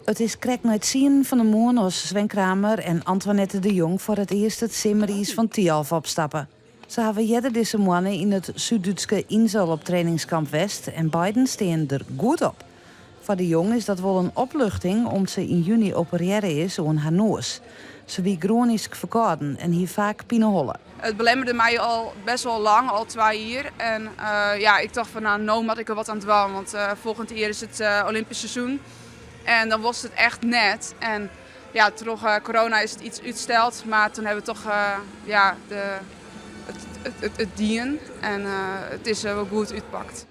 It is krekt nei tsienen fan de moarn as Sven Kramer en Antoinette de Jong foar it earst it simmeriis fan Thialf opstappe. Se hawwe earder dizze moanne yn it Súd-Dútske Inzell op trainingskamp west en beiden stean der goed op. Foar De Jong is dat wol in opluchting om't se yn juny operearre is oan har noas. Se wie groanysk ferkâlden en hie faak pineholle. It belemmerde my al best wol lang, al twa jier. En ja, ik tocht fan no, no moat ik der wat oan dwaan, want folgjend jier is it Olympysk seizoen en dan wolst it echt net. En ja, troch corona is it iets útsteld, mar toen hawwe we toch ja, de, it, it dien en it is wol goed útpakt.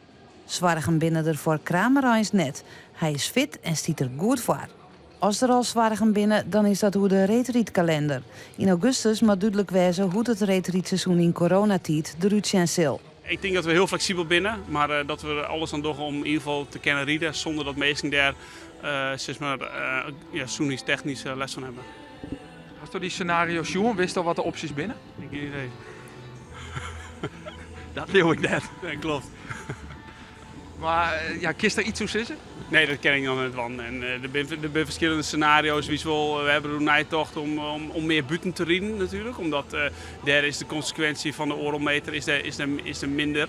Soargen binne der foar Kramer eins net. Hy is fit en stiet der goed foar. As der al soargen binne, dan is dat oer de reedrydkalinder. Yn augustus moat dúdlik wêze hoe't it reedrydseizoen yn coronatiid derút sjen sil. Ik tink dat we hiel fleksibel binne, mar dat we der alles oan dogge om yn ieder gefal te kinne ride sûnder dat minsken dêr sis mar ja, sûnheidstechnysk lêst fan hawwe. Hasto dy senario's sjoen? Witsto al wat de opsjes binne? Gjin idee. Dat leau ik net. Nee, kloppet. Mar ja, kinst der iets oer sizze? Nee, dat kin ik noch net dwaan. En der binne ferskillende senario's. Witst wol, we hawwe deroer neitocht om mear bûten te riden natuerlik. Omdat dêr is de konsekwinsje fan de oardel meter is der minder.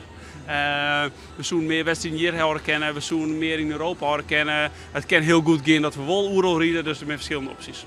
We soene mear wedstriden hjir hâlde kinne, we soene mear yn Europa hâlde kinne. It kin hiel goed gean dat we wol oeral ride, dus der binne ferskillende opsjes.